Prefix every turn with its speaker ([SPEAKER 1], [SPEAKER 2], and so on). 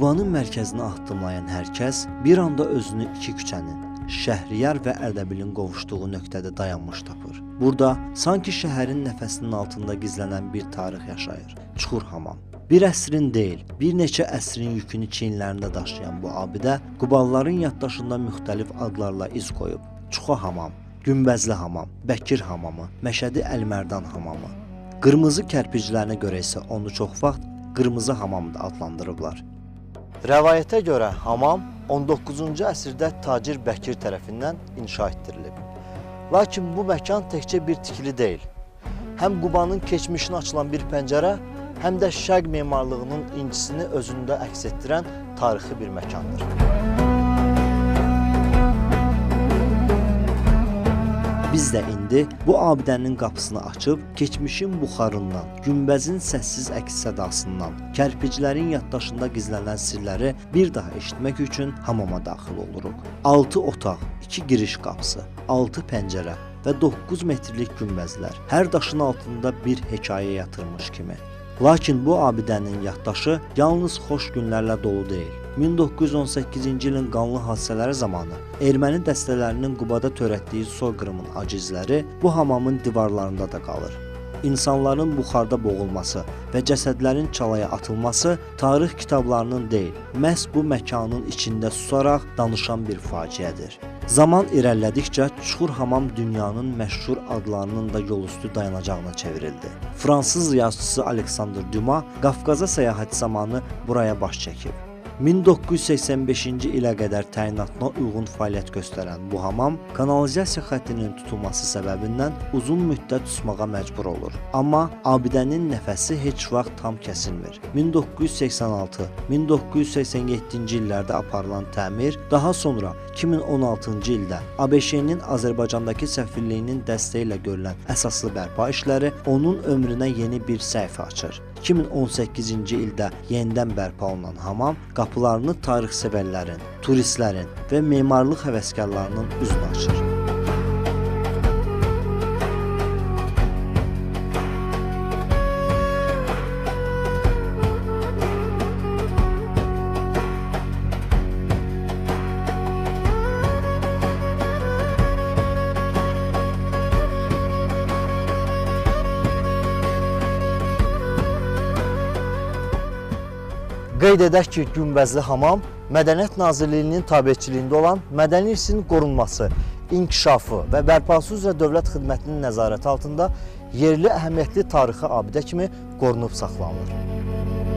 [SPEAKER 1] Qubanın mərkəzinə addımlayan hər kəs bir anda özünü iki küçənin, Şəhriyar və Ərdəbilin qovuşduğu nöqtədə dayanmış tapır. Burada sanki şəhərin nəfəsinin altında gizlənən bir tarix yaşayır. Çuxur Hamam. Bir əsrin deyil, bir neçə əsrin yükünü çiyinlərində daşıyan bu abidə Qubalıların yaddaşında müxtəlif adlarla iz qoyub. Çuxa Hamam, Günbəzli Hamam, Bəkir Hamamı, Məşədi Əlimərdan Hamamı. Qırmızı kərpiclərinə görə isə onu çox vaxt Qırmızı Hamam da adlandırıblar. Rəvayətə görə hamam 19-cu əsrdə tacir Bəkir tərəfindən inşa etdirilib. Lakin bu məkan təkcə bir tikili deyil. Həm Qubanın keçmişinə açılan bir pəncərə, həm də şərq memarlığının incisini özündə əks etdirən tarixi bir məkandır. Biz də indi bu abidənin qapısını açıb, keçmişin buxarından, günbəzin səssiz əks-sədasından, kərpiclərin yaddaşında gizlənən sirləri bir daha eşitmək üçün hamama daxil oluruq. 6 otaq, 2 giriş qapısı, 6 pəncərə və 9 metrlik günbəzlər hər daşın altında bir hekayə yatırmış kimi. Lakin bu abidənin yaddaşı yalnız xoş günlərlə dolu deyil. 1918-ci ilin qanlı hadisələri zamanı erməni dəstələrinin Qubada törətdiyi soyqırımın acı izləri bu hamamın divarlarında da qalır. İnsanların buxarda boğulması və cəsədlərin çalaya atılması tarix kitablarının deyil, məhz bu məkanın içində susaraq danışan bir faciədir. Zaman irəlilədikcə Çuxur Hamam dünyanın məşhur adlarının da yolüstü dayanacağına çevrildi. Fransız yazıçısı Alexander Dumas Qafqaza səyahət zamanı buraya baş çəkib. 1985-ci ilə qədər təyinatına uyğun fəaliyyət göstərən bu hamam kanalizasiya xəttinin tutulması səbəbindən uzun müddət susmağa məcbur olur. Amma abidənin nəfəsi heç vaxt tam kəsilmir. 1986-1987-ci illərdə aparılan təmir, daha sonra 2016-cı ildə ABŞ-nin Azərbaycandakı səfirliyinin dəstəyi ilə görülən əsaslı bərpa işləri onun ömrünə yeni bir səhifə açır. 2018-ci ildə yenidən bərpa olunan hamam qapılarını tarixsevərlərin, turistlərin və memarlıq həvəskarlarının üzünə açır. Qeyd edək ki, Günbəzli Hamam Mədəniyyət Nazirliyinin tabeçiliyində olan mədəni irsin qorunması, inkişafı və bərpası üzrə dövlət xidmətinin nəzarəti altında yerli əhəmiyyətli tarixi abidə kimi qorunub saxlanılır.